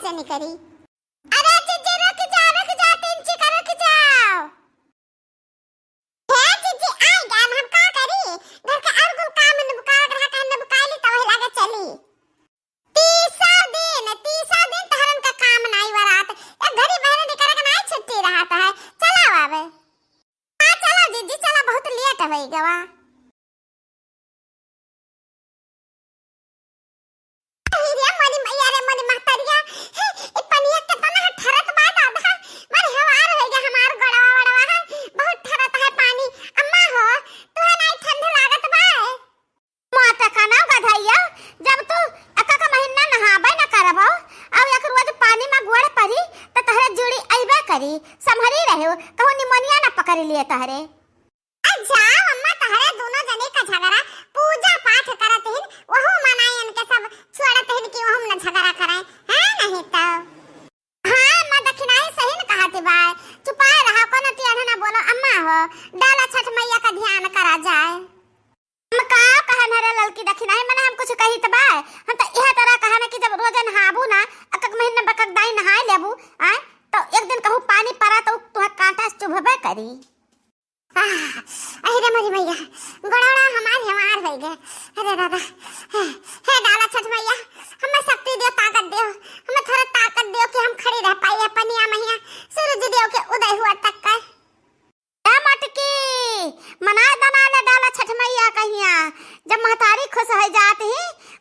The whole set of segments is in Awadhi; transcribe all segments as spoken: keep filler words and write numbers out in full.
जनी करी। अरे जिज्जी, रुक जाओ, रुक जाओ, तीन चिका रुक जाओ। हे जिज्जी, आइ गए, हम का करी? घर का और कुल काम निबुकावे के रहा, कहन निबुकाइ ली, तब वही लागे चली। तीसरा दिन, तीसरा दिन तहरन का काम नाई वरात। एक घड़ी बहरे निकरे के नाई छुट्टी रहत है। चला आवे। हाँ, चला जिज्जी, चला, बहुत लेट होइ गवा। अरे रे मोरी मैया रे मोरी महतरिया, हे, ई पनिया केतना है ठरत बा दादा, बड़ हमार होइ गया हमार गड़वा वड़वा है, बहुत ठरत है पानी। अम्मा हो, तुहे नाई ठंड लागत बा? माता का नाव गधैया, जब तू एक एक महीना नहाबे न करबो, और एक रोज पानी में गोड़ पड़ी, त तहरे जुड़ी अइबे करी, संभरी रहो, कहूँ निमोनिया न पकड़ लिए तहरे। आ जाओ अम्मा, तहरे दोनों जने का झगड़ा, पूजा पाठ करत हिन, वहू मनाई इनके सब छोड़त हिन कि वहू न झगड़ा करें, हैं? नहीं तो। हाँ अम्मा, दखिनाही सही न कहत बा, चुपाए रहा, कोनो टेढ़ न बोलो। अम्मा हो, डाला छठ मैया का ध्यान करा जाए। हम का कहन हरे ललकी दखिनाही, मने हम कुछ कही त बा, हम तो यह तरह कहन कि जब रोज नहाबू ना, एक एक महीना बकक दाई नहाए लेबू, आए, तो एक दिन कहूँ पानी पड़ा तो तुहे कांटा से चुभबे करी। आह, अहि रे मोरी मैया, गोड़वा हमार हमार होइ गए। अरे दादा, हे, हे डाला छठ मैया, हमें शक्ति दियो, ताकत दियो, हमें थोड़ा ताकत दियो कि हम खड़ी रह पाई है पनिया मैया, सूरज दियो के उदय हुआ तक का। ए मटकी, मना दना ले डाला छठ मैया कहिया, जब महतारी खुश होइ जात ही,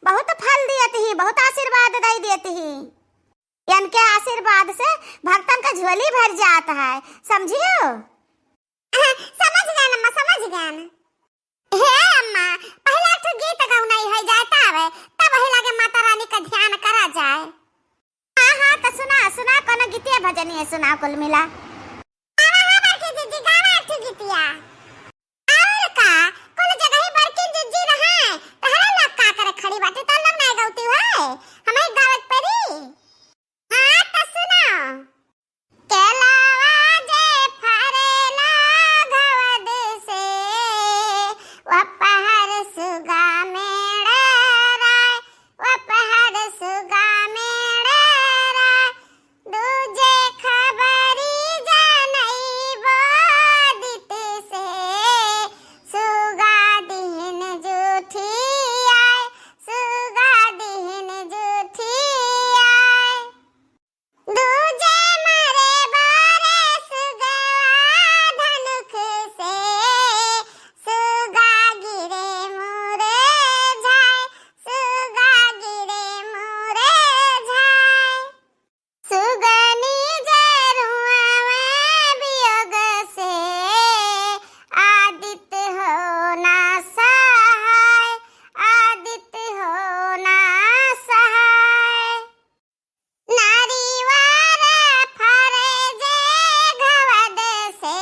बहुत फल दियत ही, बहुत आशीर्वाद दइ देत ही। इनके आशीर्वाद से भक्तन का झोली भर जात है, समझियो? हाँ, समझ गए अम्मा, समझ गए। हे अम्मा, पहले एक ठो गीत गौनाई होइ जाए तब, तब वही लगे माता रानी का ध्यान करा जाए। हाँ, हाँ, तो सुना, सुना, कोनो गीतिया भजनिया सुना कुल मिला। गावा हो बड़की जिज्जी, गावा एक ठो गीतिया। और का, कुल जगह ही बड़की जिज्जी रहे, तहरा लोग का करे खड़ी बाटे, तो लोग नहीं गौती है, हमें गावत परी। हाँ, तो सुना। केलवा जे फरेला घवद से, वपहर सुगा मेड़ राय, वपहर सुगा मेड़ राय, दूजे खबरी जानइबो दित से, सुगा दिहिन जूठी आय, सुगा दिहिन जूठी आय। दूजे मरे बारे सुगवा धनुख से, सुगा गिरे मुरझाय, सुगा गिरे मुरझाय। सुगनी जरुआवा वियोग से, आदित हो ना सहाय, आदित हो ना सहाय। नारिवार फरे जे घवद से,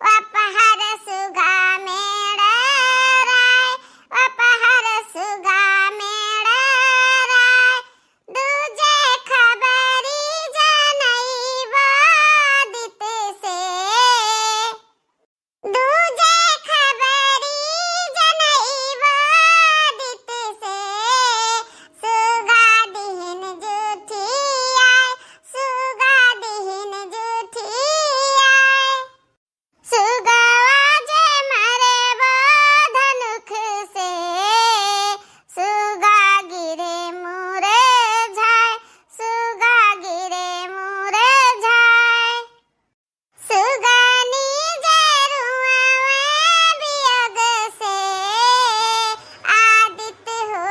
वपहर सुगा मेड़ राय, वपहर सुगा मेड़ राय, दूजे खबरी जानइबो दित से। दूजे खबरी जनइबो दित से, सुगा दिहिन जूठी आय, सुगा दिहिन जूठी आय। सुगवा जे मरेबो धनुख से, सुगा गिरे मुरझाय, सुगा गिरे मुरझाय। सुगनी जरुआवा वियोग से, आदित हो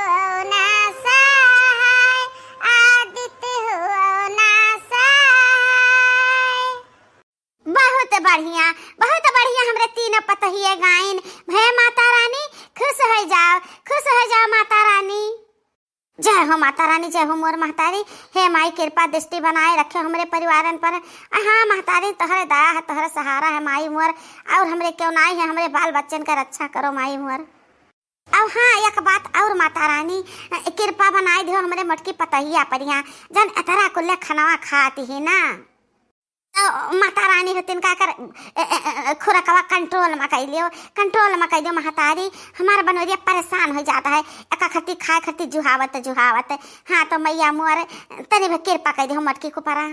ना सहाय, आदित हो ना सहाय। बहुत बढ़िया, बहुत बढ़िया हमरे तीनों पतहिए गाइन। हे माता रानी, खुश होइ जाओ, खुश होइ जाओ माता रानी। जय हो माता रानी, जय हो मोर महतारी। हे माई, कृपा दृष्टि बनाए रखे हमरे परिवारन पर। आ हाँ महतारी, तोहरे दया है, तोहरे सहारा है माई मोर, और हमरे क्यों नाई है, हमरे बाल बच्चन का रक्षा करो माई मोर। और हाँ, एक बात और माता रानी, कृपा बनाए दियो हमरे मोटकी पतहिया परिया, जन अतरा कुल्ले खनवा खाती है ना। अ, माता रानी हो तिनका कर, ए, ए, ए, खुरकवा control मा कइ लियो, control मा कइ दियो महतारी। हमार बनोरिया परेशान होइ जात है, एका खती खाए खती जुहावत जुहावत। हाँ तो मैया मोर, तनी भर कृपा कइ दियो मटकी को परा।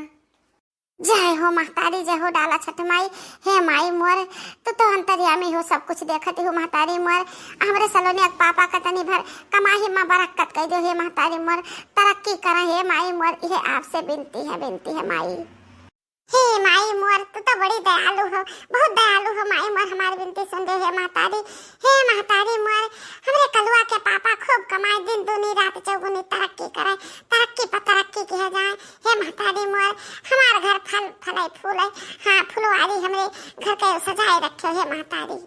जय हो महतारी, जय हो डाला छठ माई। हे माई मोर, तू तो अंतर्यामी हो, सब कुछ देखत हो महतारी मोर। हमरे सलोनिया के पापा का तनी भर कमाही मा बरकत कइ दियो हे महतारी मोर, तरक्की करा हे माई मोर, इहे आपसे बिनती है, बिनती है माई। हे माई मोर, तू तो बड़ी दयालु हो, बहुत दयालु हो माई मोर, हमार बिनती सुन ले हे महतारी। हे महतारी मोर, हमरे कलुआ के पापा खूब कमाए, दिन दूनी रात चौगुनी तरक्की करे, तरक्की पर तरक्की किया जाए। हे महतारी मोर, हमार घर फल फले फूले, हाँ फुलवारी हमरे घर के सजाए रखे हे महतारी।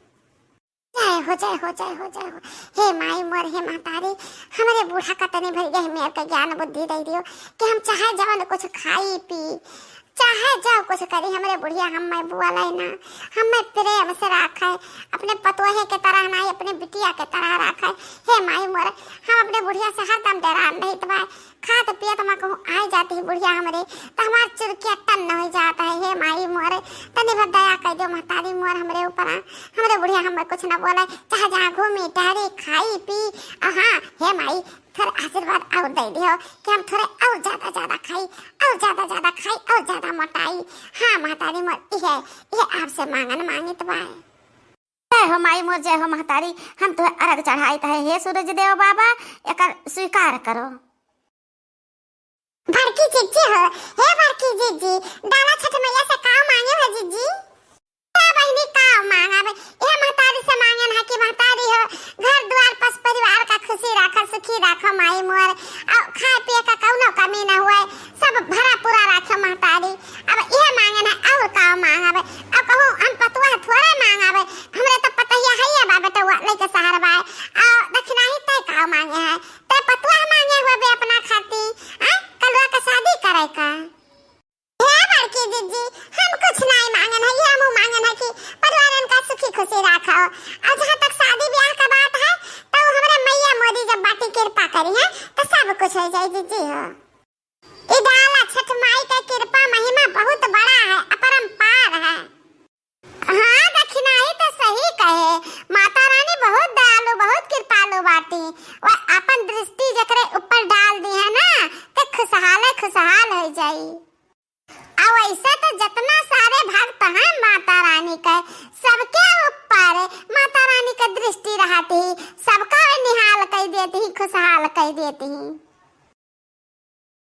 जय हो, जय हो, जय हो, जय हो। हे माई मोर, हे महतारी, हमरे बूढ़ा का तनी भर यह मेर के ज्ञान बुद्धि दइ दियो कि हम चाहे जवन कुछ खाई पी, चाहे जब कुछ करी, हमरे बुढ़िया हम्मे बोले ना, हम्मे प्रेम से राखे, अपने पतोहे के तरह ना, अपने बिटिया के तरह राखे। हे माई मोर, हम अपने बुढ़िया से हरदम डेरान रहित बा। खात पियत मा कहूँ आइ जाती है बुढ़िया हमरे, त हमार चुरकिया टन्न होइ जात है। हे माई मोर, तनी भर दया कइ दियो महतारी मोर हमरे ऊपर, हमरे बुढ़िया हम्मे कुछ ना बोले, चाहे जहाँ घूमी टहरी खाई पी। आ हाँ हे माई, थोरे आशीर्वाद और दइ दियो कि हम थोरे और ज्यादा ज्यादा खाई, और ज्यादा ज्यादा खाई, और ज्यादा मोटाई। हाँ महतारी मोर, इहे, इहे आपसे मांगन मांगित बाय। जय हो माई मोर, जय हो महतारी, हम तुहे अर्घ चढ़ाइत है, हे सूरज देव बाबा, एकर स्वीकार करो। बड़की जिज्जी हो, हे बड़की जिज्जी, डाला छठ मैया से का मांगे हो जिज्जी? ए बहिनी, का मांगब? ए महतारी से मांगन है कि महतारी हो, घर द्वार पस परिवार का खुशी राखो, सुखी राखो माई मोर, और खाए पिए का कौनो कमी न हुए, सब भरा पूरा राखो महतारी। अब यह मांगन है, और का मांगब? अब कहूँ हम पतुआ थोड़े मांगब, हमरे तो पतहिया है ये बा बेटवा, लइके शहर बाय, और दक्षिणाही तय का मांगे है? ते पतुआ मांगे हुए बे अपना खाती, आ? कलुआ का शादी करे का? हे बड़की जिज्जी, हम कुछ नाई मांगन है, ये हमू मांगन है कि परिवारन का सुखी खुशी राखो। और जहाँ तक शादी ब्याह का बात है, तो हमरे मैया मोरी जब बाटी कृपा करी है, तो सब कुछ हो जाए जिज्जी हो। ई डाला छठ माई का कृपा महिमा बहुत बड़ा है, अपरंपार है। हाँ, दखिनाही तो सही कहे, माता रानी बहुत दयालु, बहुत कृपालु बाटी। वह आपन दृष्टि जेकरे ऊपर डाल दी है ना, ते खुशहाले खुशहाल हो जाई। आ वैसे तो जितना सारे भक्त हैं माता रानी के, सबके ऊपर माता रानी के दृष्टि रहती, सबका निहाल कइ देती, खुशहाल कइ देती।